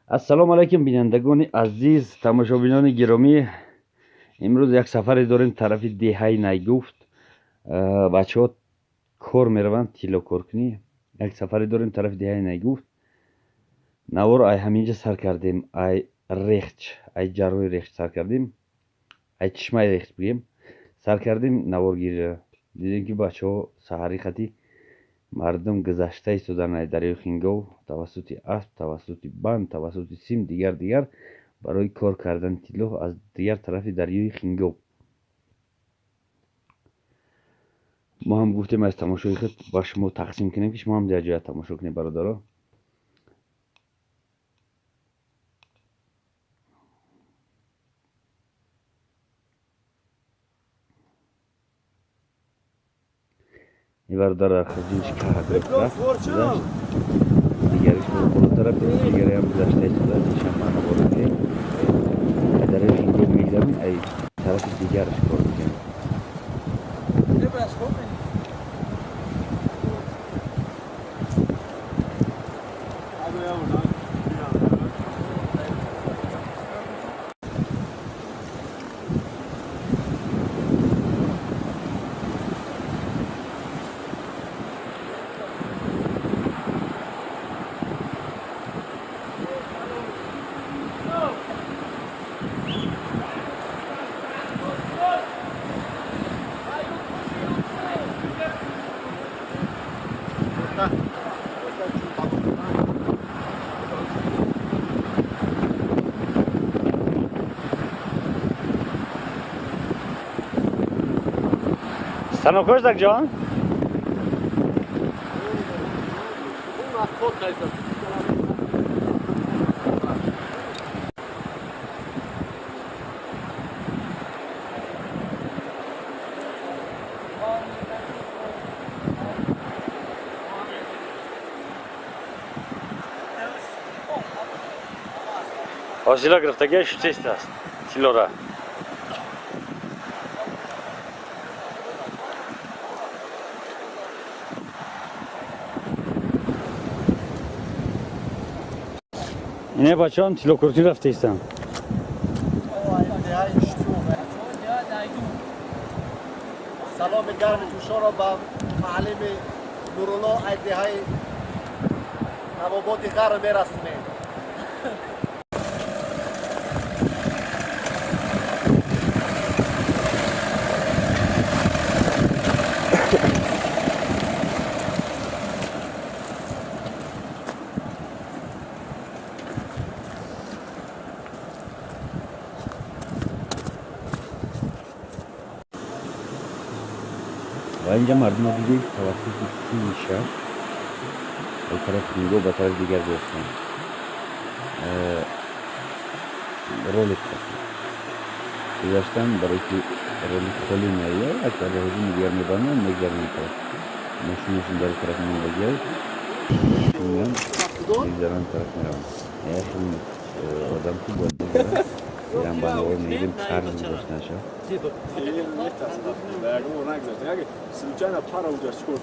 Ассалому алайкум, бинандагони азиз, тамошобинони гиромӣ. Имрӯз як сафаре дорем тарафи деҳаи Найгуфт. Бачаҳо кор мераванд, тиллокоркунӣ. Як сафаре дорем тарафи деҳаи Найгуфт. Навор ай ҳаминҷа сар кардем, ай Рехч, ай ҷарроҳи Рехч сар кардем, ай чишмаи Рехч бигем сар кардем наворгириро. Дидем, ки бачаҳо саҳарӣ хати мардум гузашта истодан ай дарёи Хингов тавассути асп, тавассути банд, тавассути сим, дигар дигар барои кор кардани тилло аз дигар тарафи дарёи Хингов. Мо ҳам гуфтем, аз тамошои худ ба шумо тақсим кунем, ки шумо ҳам дар ҷоя тамошо кунед, бародаро. Ин бародар дар хурҷинш каҳ гирифт, рафт, гузашт. Дигариш боз болотар рафт, дигареам гузашта истодааст. Ишам ма навор мекунем. Ай дарёи Хингов мегзарем, ай тарафи дигараш кор мекунем. Станокош ҷон? Ҳосила гирифтагиаш шутест аст тиллора. Ине бачаҳам тиллокоркунӣ рафта истанд. Саломи гарми ҷӯшонро ба маълими Нурулло ай деҳаи Навободи Ғарб мерасонем. Ва инҷа мардума дидем, ки тавассути сими шаш ба тарафи Хингов, ба тарафи дигар гузаштанд. Ролик гузаштан, барое ки ролик холӣ наояд, як ҳуҷуми дигар мебанданд, мегзаранд тараф. Мошинашон дар тараф мондагиаст, мегзаранд, тараф мераванд. Як хел одам ки бояд бигзарад, ирам ба навор мегирем, қарз гузоштанаша. Случайно пара уже школ.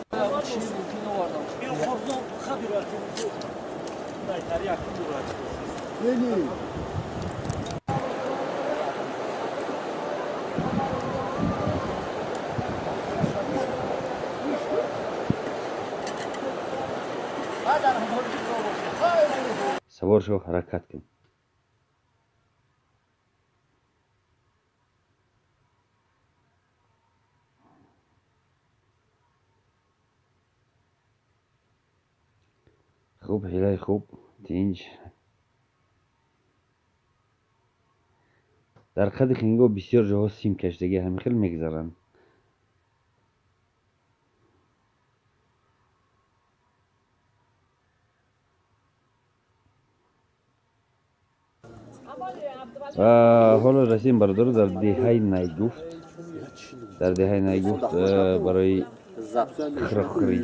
Савор шо, ҳаракат кун. Хуб, ҳилаи хуб, тинҷ. Дар қади Хингов бисёр ҷоҳо сим кашидагӣ, ҳамин хел мегзаранд. Ва ҳоло расидем, бародаро, дар деҳаи Найгуфт. Дар деҳаи Найгуфт барои хирохӯрӣ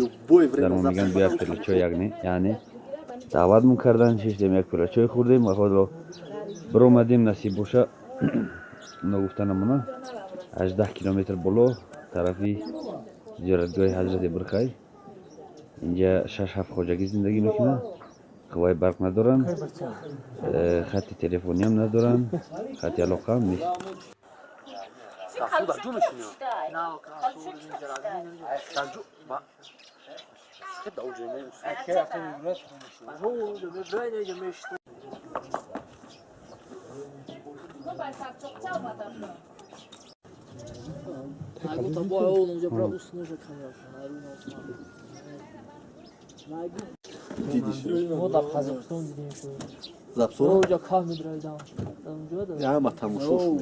дар мо мегӯянд, бия пилачой, яъне даъватмон кардан, шиштем, як пилачой хӯрдем ва ҳоло биромадем. Насиб боша, ногуфта намона, 18 километр боло, тарафи зиёратгоҳи ҳазрати Бирхай. Инҷа шаш ҳафт хоҷагӣ зиндагӣ мекунад. Қувваи барқ надоранд, хати телефониам надоранд, хати алоқаам нест. Мо дар Қазоқистон дидем шуд. Запсон? Оҷа каҳ медраидам. Ама тамошо шуд.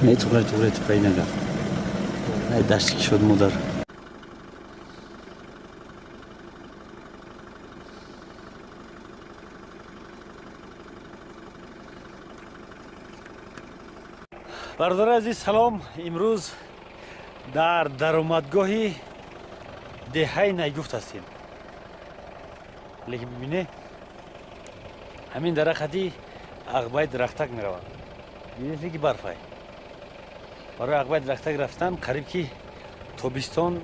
Не туғрай туғрай туғрай нагар. Ай дашти ки шуд модар. Бародари азиз, салом. Имрӯз дар даромадгоҳи деҳаи Найгуфт ҳастем. Лекин бибине, ҳамин дарахати ағбаи дарахтак меравад. Бинед ки барфай. Барои ағбаи дарахтак рафтан қариб ки тобистон,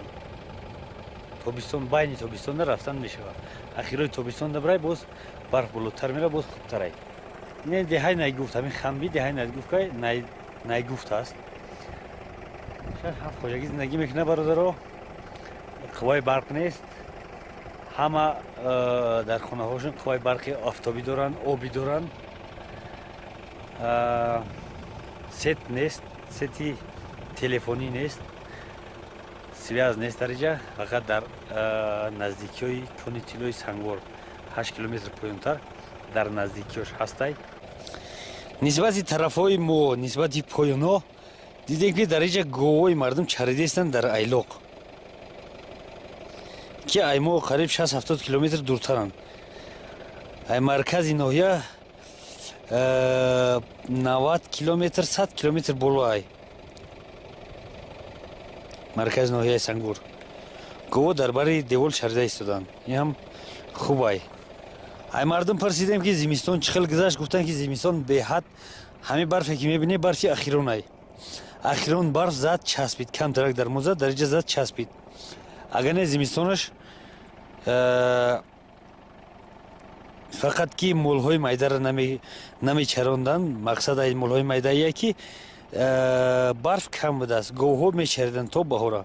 байни тобистонда рафтан мешавад. Ахирои тобистонда бирай, боз барф болотар меравад, боз хубтарай. Ин деҳаи Найгуфт, ҳамин хамби деҳаи Найгуфт Найгуфт аст. 6-7 хоҷагӣ зиндагӣ мекунад бародаро. Қувваи барқ нест. Ҳама дар хонаҳошон қувваи барқи офтобӣ доранд, обӣ доранд. Сет нест, сети телефонӣ нест, связ нест дар инҷа. Фақат дар наздикиҳои кони тиллои Сангвор 8 километр поёнтар дар наздикиҳош ҳастай. Нисбати тарафҳои мо, нисбати поёнҳо дидем ки дар инҷа говҳои мардум чаридаистанд дар айлоқ, ки ай мо қариб 60-70 километр дуртаранд. Ай маркази ноҳия 90 километр, 100 километр боло ай маркази ноҳияи Сангвор. Говҳо дар бари девол чарида истоданд. Ин ҳам хуб ай. Ай мардум пурсидем ки зимистон чӣ хел гузашт, гуфтанд ки зимистон беҳад, ҳамин барфе ки мебинед барфи ахирон ай. Ахирон барф зад часпид, камтарак дар мо зад, дар инҷа зад часпид. Агар не зимистонаш фақат ки молҳои майдаро намечаронданд. Мақсад ай молҳои майдаие ки барф кам будааст, говҳо мечариданд то баҳора.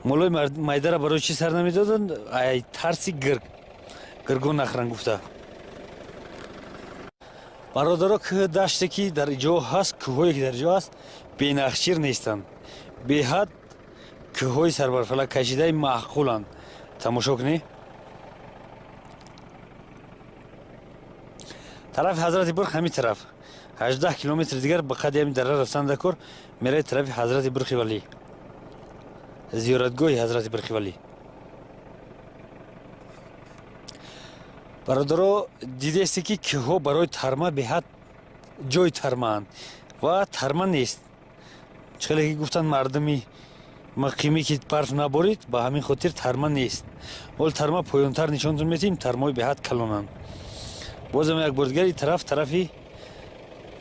Молҳои майдаро барои чӣ сар намедоданд? Ай тарси гирг, гиргон нахӯранд гуфта. Бародаро, кӯҳ даште ки дар ҷо ҳаст, кӯҳҳое ки дар ҷо ҳаст бенахчир нестанд. Беҳад кӯҳҳои сарбарфалак кашидаи маъқуланд. Тамошо кунед. Тарафи Ҳазрати Бурх ҳамин тараф 18 километр дигар ба қади ҳамин дара рафтан дакор меравед тарафи Ҳазрати Бурхи Валӣ, зиёратгоҳи Ҳазрати Бурхи Валӣ. Бародаро, дидесте ки кӯҳҳо барои тарма беҳад ҷои тармаанд ва тарма нест. Чӣ хеле ки гуфтанд мардуми муқимӣ ки барф наборид, ба ҳамин хотир тарма нест. Ҳол тарма поёнтар нишонтон метиҳем, тармаҳои беҳад калонанд. Бозам як бор дигар ин тараф тарафи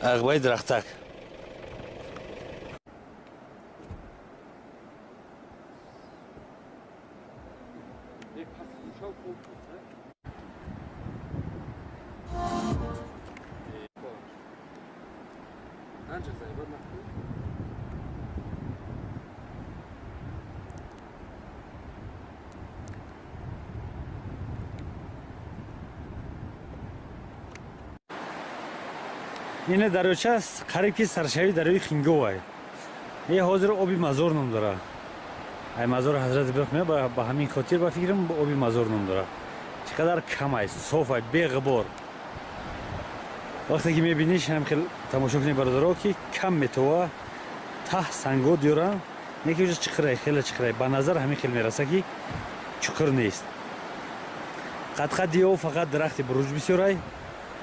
ағбаи дарахтак. Ине дарёча қариб ки саршави дарёи Хинговай. Е ҳозир оби Мазор ном дора. Ай Мазори Ҳазрати Бурх меояд, ба ҳамин хотир ба фикрам оби Мазор ном дора. Чӣ қадар камай, софай, беғубор. Вақте ки мебиниш, ҳам хел тамошо кунед бародаро, ки кам метова, таҳ санго доранд, не ки уҷа чиқирай, хеле чиқирай. Ба назар ҳамин хел мераса ки чуқур нест. Қадқади об фақат дарахти буруҷ бисёрай.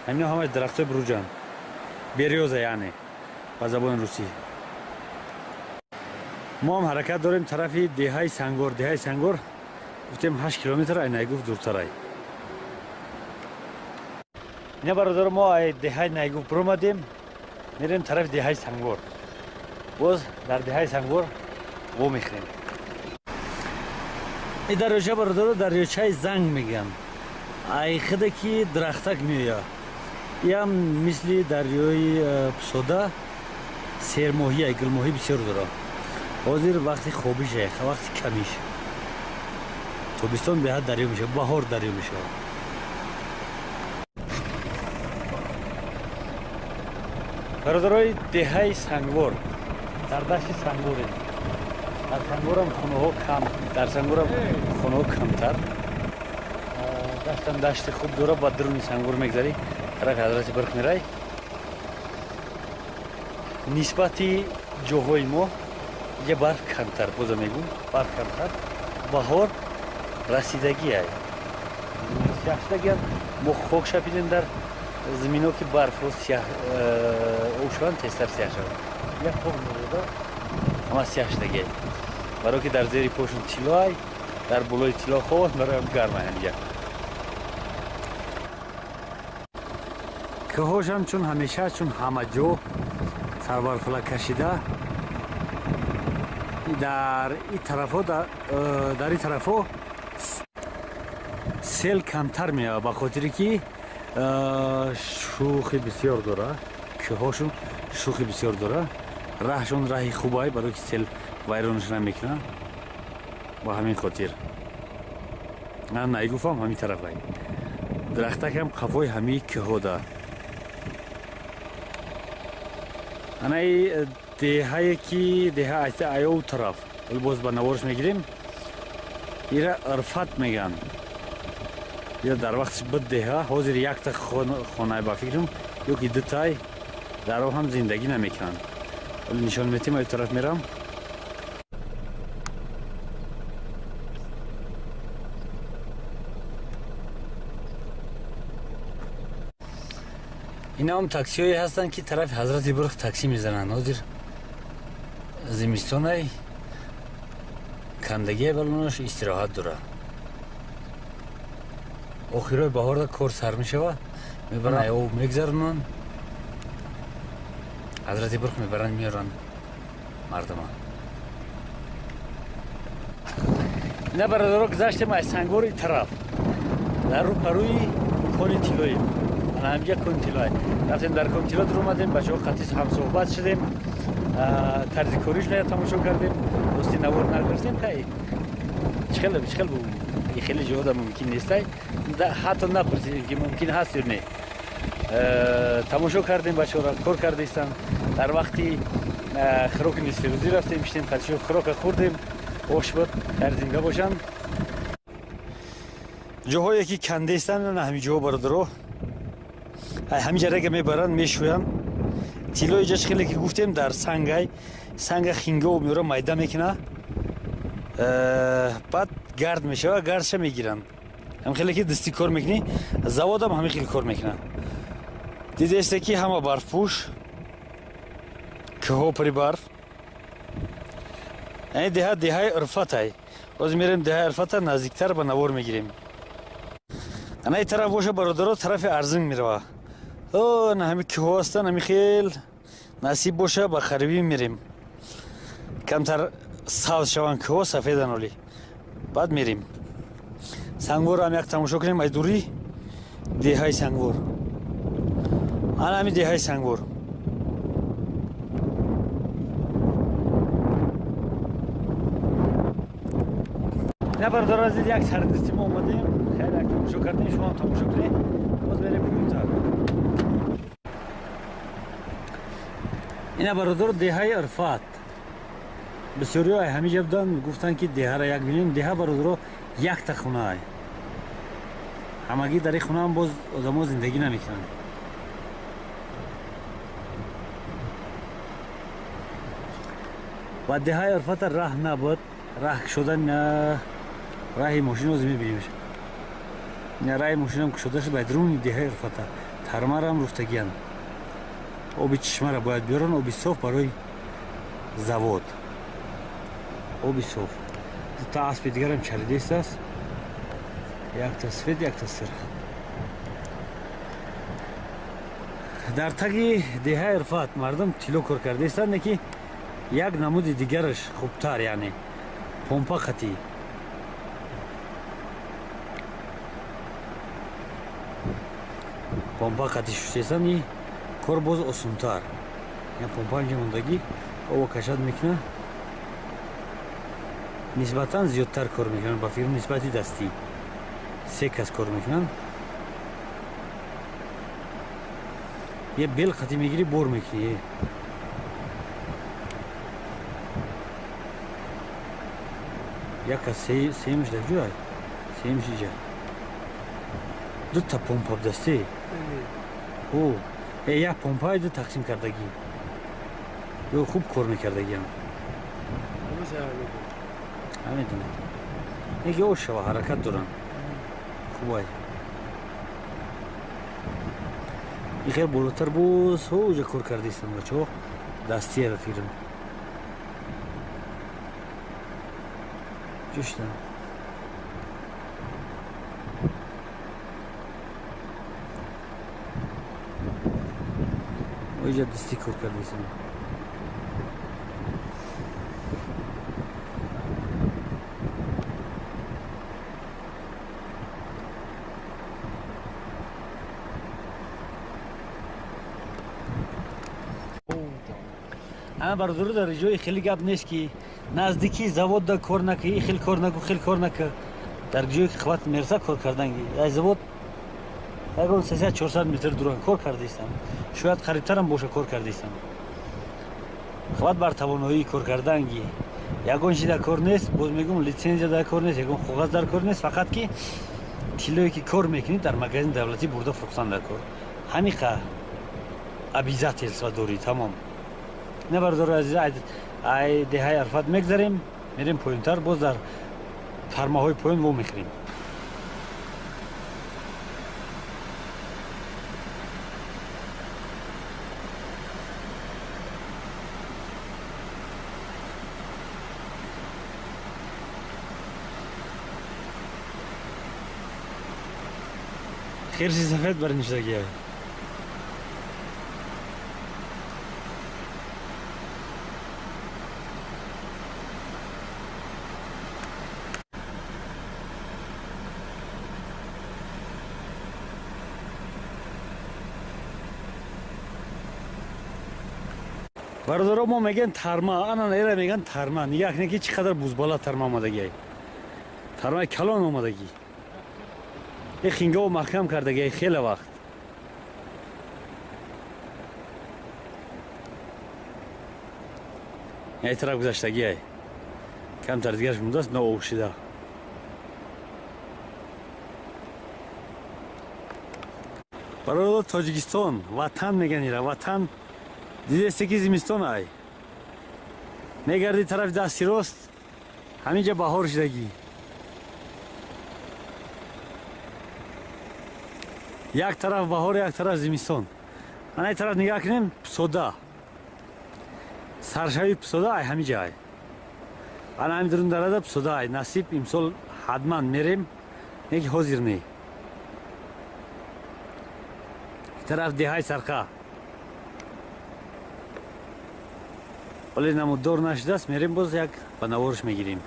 Ҳамино ҳамаш дарахтҳои буруҷанд. Берёза, яъне ба забони русӣ. Мо ҳам ҳаракат дорем тарафи деҳаи Сангвор. Деҳаи Сангвор гуфтем 8 километр ай Найгуфт дуртарай. Ина бародар, мо ай деҳаи Найгуфт биромадем, мерем тарафи деҳаи Сангвор. Боз дар деҳаи Сангвор вомехӯрем. Ин дарёча бародаро дарёчаи Занг мегӯянд. Ай хиде ки дарахтак меояд. Иам мисли дарёи Пусода сермоҳӣ, ай гулмоҳӣ бисёр дорад. Ҳозир вақти хобише, вақти камиш. Тобистон беҳад дарё мешавад, баҳор дарё мешавад. Бародарои деҳаи Сангвор, дар дашти Сангворем. Дар Сангворам хонаҳо кам, дар Сангворам хонаҳо камтар. Даштам дашти хуб дора, ба дуруни Сангвор мегзарӣ, тарафи Ҳазрати Бирқ мерай. Нисбати ҷоҳои мо инҷа барф камтар, боза мегӯм, барф камтар. Баҳор расидагиай. Сиёҳ шудагиам, мо хок шапидем дар замино ки барфҳо сиёҳ об шаванд, тезтар сиёҳ шаванд. Як хок меояд, ҳама сиёҳ шудагиай. Барои ки дар зери пошон тиллоай, дар болои тилло хобанд, барои гармай ҳаминҷа. Кӯҳошам чун ҳамеша, чун ҳама ҷо сарбарфла кашида. Дар ин тарафҳо, дар ин тарафҳо сел камтар меояд, ба хотире ки шӯхи бисёр дора, кӯҳошон шӯхи бисёр дора, раҳшон раҳи хубай, барои ки сел вайронаш намекунад. Ба ҳамин хотир Найгуфам ҳамин тарафай. Дарахтакам қафои ҳамаи кӯҳо да. Анаи деҳае ки деҳа айов тараф, ҳол боз ба наворш мегирем, ира Ирфат мегӯянд. Ира дар вақтиш буд деҳа, ҳозир якта хонае ба фикрам, ё ки дутай, дар о ҳам зиндагӣ намекунанд. Ҳол нишон метем, ай тараф мерам. Инаам таксиҳое ҳастанд ки тарафи Ҳазрати Бирқ таксӣ мезананд. Ҳозир зимистонай, кандагие балонош истироҳат дорад. Охирои баҳорда кор сар мешавад, мебаранд об мегзаронанд, Ҳазрати Бирқ мебаранд, меоранд мардума. Ина бародаро, гузаштем аз Сангвори тараф, дар рӯпарӯи кони тиллоем. Ана ҳамҷа кони тиллоай. Рафтем дар кони тилло дуромадем, бачаҳо қатис ҳамсӯҳбат шудем, тарзи кориш мея тамошо кардем. Рости навор нагирифтем, хай чихел чихел хеле ҷоҳода мумкин нестай, ҳатто напурсидем ки мумкин ҳаст ё не. Тамошо кардем бачаҳоро, кор кардаистанд. Дар вақти хӯроки нисфирӯзӣ рафтем, шидем қатишо хӯрока хӯрдем, ош буд, дар зинда бошанд. Ҷоҳое ки кандаистанд, на ҳамин ҷоҳо бародаро, ҳамин ҷарега мебаранд, мешӯянд. Тиллои ҷаш хеле ки гуфтем дар сангай, санга хинга об меора, майда мекуна, баъд гард мешава, гардша мегиранд. Ҳам хеле ки дастӣ кор мекунӣ, заводам ҳамин хел кор мекунад. Дидесте ки ҳама барфпӯш, кӯҳо пури барф. Яъне деҳа деҳаи Ирфатай. Ҳозир мерем деҳаи Ирфата, наздиктар ба навор мегирем. Ана ин тараф боша бародаро, тарафи Арзинг мерава. О, на ҳами кӯҳо ҳастанд, ҳами хел насиб боша ба харибӣ мерем. Камтар сабз шаванд кӯҳо, сафедан оли. Баъд мерем. Сангворро ҳам як тамошо кунем ай дурӣ, деҳаи Сангвор. Ана ҳами деҳаи Сангвор. На бародаро азиз, як сардисти мо омадем, хеле як тамошо кардем, шумо ҳам тамошо кунед. Боз мерем поёнтар. Ина бародаро деҳаи Ирфат. Бисёриҳо ай ҳамин ҷа буданд, гуфтанд ки деҳаро як бинем. Деҳа бародаро якта хонаай. Ҳамагӣ дар ин хонаам боз одамо зиндагӣ намекунанд. Ва деҳаи Ирфата раҳ набуд, раҳ кушодан, раҳи мошин ҳозир мебинимш. Раҳи мошинам кушода шуд ба дуруни деҳаи Ирфата. Тармарам руфтагиянд. Оби чишмаро бояд биёранд, оби соф барои завод. Оби соф. Дута аспи дигарам чалидест аст. Якта сфед, якта сирх. Дар таги деҳаи Ирфат мардум тилло кор кардаистанд, ки як намуди дигараш хубтар, яъне помпа қатӣ. Помпа қатӣ шуштаистанд, и кор боз осонтар. Я помпа инҷа мондагӣ ово кашад мекунад, нисбатан зиёдтар кор мекунанд ба фирм нисбати дастӣ. Се кас кор мекунанд. Е бел қатӣ мегирӣ, бор мекунӣ. Як кас сеюмш дар ҷой, сеюмш иҷа. Дута помпа дастӣ. О, як помпа ду тақсим кардагӣ. Ё хуб кор мекардагиам. Намедонам. Неки о шава ҳаракат доранд. Хубай. И хел болотар боз ҳоҷа кор кардаистанд бачаҳо. Дастия ба фирм. Ҷӯштам. Оиҷа дастӣ кор кардаистанд. Ана бародаро, дар ҷои хеле гап нест, ки наздики завод да кор нака, и хел кор наку, хел кор нака. Дар ҷое ки қувват мераса кор кардан. Аз завод ягон 300-400 метр дуран кор кардаистам. Шояд қарибтарам боша кор кардаистам. Қувват бар тавоноии кор карданги. Ягон чи дар кор нест, боз мегӯм, литсензия дар кор нест, ягон коғаз дар кор нест, фақат ки тиллое ки кор мекунӣ дар магазини давлатӣ бурда фурӯхтан дар кор. Ҳамиқа обязательства дорӣ, тамом. Не бародарои азиз, ай деҳаи Арфат мегзарем, мерем поёнтар, боз дар тармаҳои поён во мехӯрем. Хирси сафед бар ништагия. Бародаро, мо мегӯян тарма, ана эра мегӯян тарма. Нигоҳ кунед, ки чӣ қадар бузбала тарма омадагиай. Тармаи калон омадагӣ. Э хингао маҳкам кардагиай хеле вақт. Яй тараф гузаштагиай. Камтар дигараш мондааст, нообшида. Бародаро, Тоҷикистон, ватан мегӯян ира, ватан. Дидесте ки зимистон ай. Мегарди тарафи дасти рост, ҳаминҷа баҳор шидагӣ. Як тараф баҳор, як тараф зимистон. Ана ин тараф нигоҳ кунем, пусода. Саршави пусода ай ҳаминҷа ай. Ана ҳамин дурун дарада пусода ай. Насиб имсол ҳатман мерем, не ки ҳозир не. Ин тараф деҳаи Сарқа. Вале намуддор нашудааст, мерем боз як ба наворш мегирем.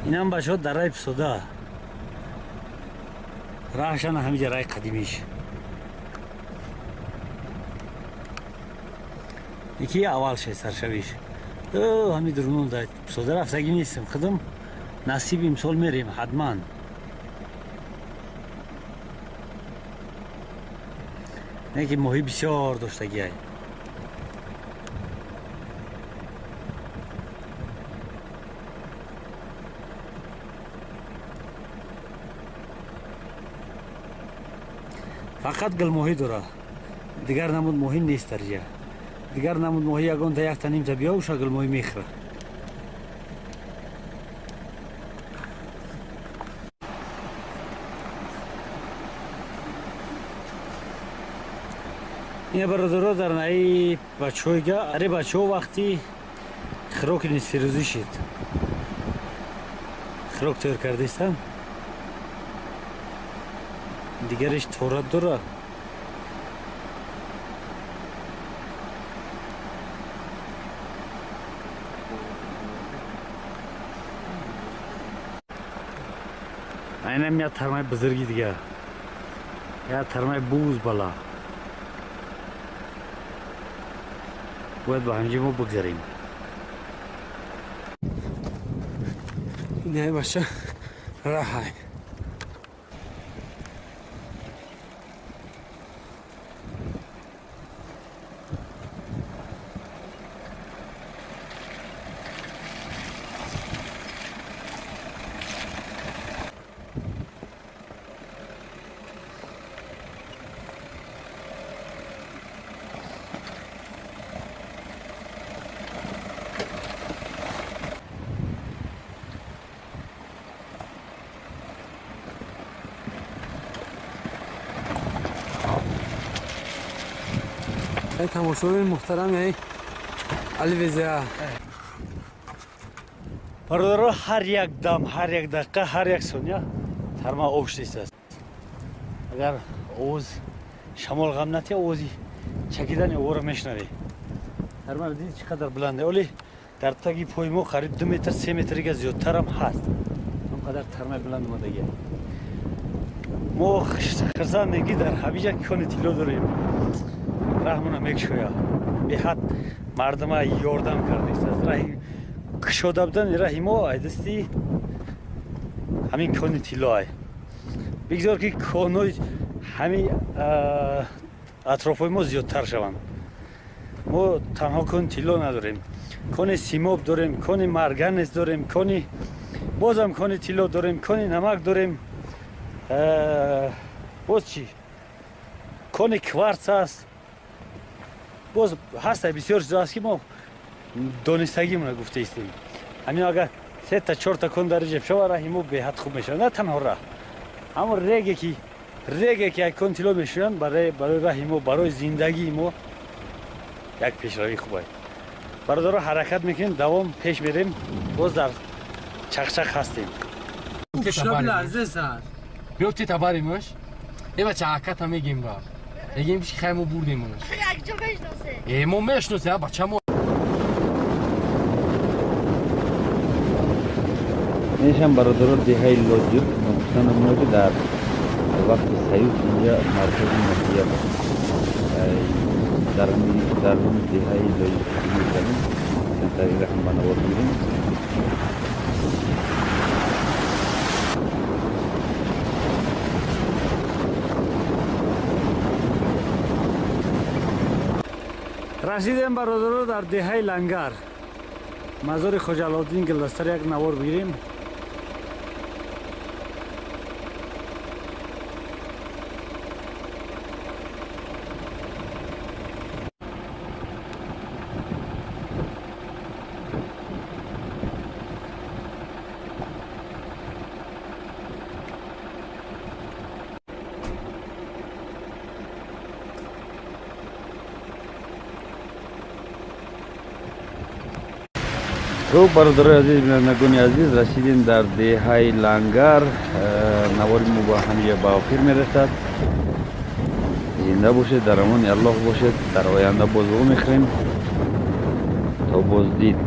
Инам бачаҳо дараи пусода. Раҳшана ҳамиҷа раҳи қадимиш. Яки аввал шай саршавиш. Ҳами дурунон да пусода рафтагӣ нестем. Худам насиб имсол мерем ҳатман. Не ки моҳӣ бисёр доштагиай. Фақат гулмоҳӣ дора. Дигар намуд моҳӣ нест дар ҷа. Дигар намуд моҳӣ ягонта якта нимта биё, уша гулмоҳӣ мехӯра. Ина бародаро, дар наи бачаҳоига, аре бачаҳо вақти хироки нисфирӯзӣ шид. Хирок тайёр кардаистанд. Дигариш торат дорад. Айнам я тармаи бузурги дигар. Я тармаи буз бала. Бояд ба ҳамҷи мо бигзарем. Не баша раҳай. Тамошобин муҳтарам, яъне Алвезия. Бародаро, ҳар як дам, ҳар як дақиқа, ҳар як сония тарма об шудааст. Агар овоз шамол ғам натия, овози чакидани овора мешунавӣ. Тарма дидӣ чӣ қадар баланде. Оли дар таги пои мо қариб 2 метр, 3 метрига зиёдтарам ҳаст. Он қадар тармаи баланд омадагия. Мо хурсандем, ки дар ҳамиҷа кони тилло дорем. Раҳмона мекушояд. Беҳад мардума ёрдам кардааст. Раҳи кушода будани раҳи мо ай дасти ҳамин кони тилло ай. Бигзор, ки конҳои ҳамин атрофҳои мо зиёдтар шаванд. Мо танҳо кони тилло надорем. Кони симоб дорем, кони марганец дорем, кони бозам кони тилло дорем, кони намак дорем. Боз чӣ? Кони кварц аст. Боз ҳаста бисёр чизо аст, ки мо донистагимона гуфта истем. Ҳамин агар сета чорта кон дар ҷеб шава, раҳи мо беҳад хуб мешавад. На танҳо раҳ, ҳамон реге ки як кон тилло мешӯянд, барои раҳи мо, барои зиндагии мо як пешравии хуб аст. Бародаро, ҳаракат мекунем, давом пеш мерем, боз дар чақчақ ҳастем. Биёфти табаримаш. Э бача, аката мегем ба. Мегем, ки хай мо бурдем онаш. Якҷо мешносе. Э, мо мешносем, бача мо. Иншам, бародаро, деҳаи Лоҷир. Ногуфта намуна, ки дар вақти Союз инҷа маркази ноҳия буд. Даруни деҳаи Лоҷир мекардем, камтари раҳм ба навор гирем. Расидем, бародаро, дар деҳаи Лангар, мазори Хоҷа Аллоуддин Гилдастар, як навор бигирем. Хуб, бародарои азиз, бинандагони азиз, расидем дар деҳаи Лангар. Навори мо ба ҳамиҷа ба охир мерасад. Зинда бошед, дар амони Аллоҳ бошед. Дар оянда боз вомехӯрем. То боздид.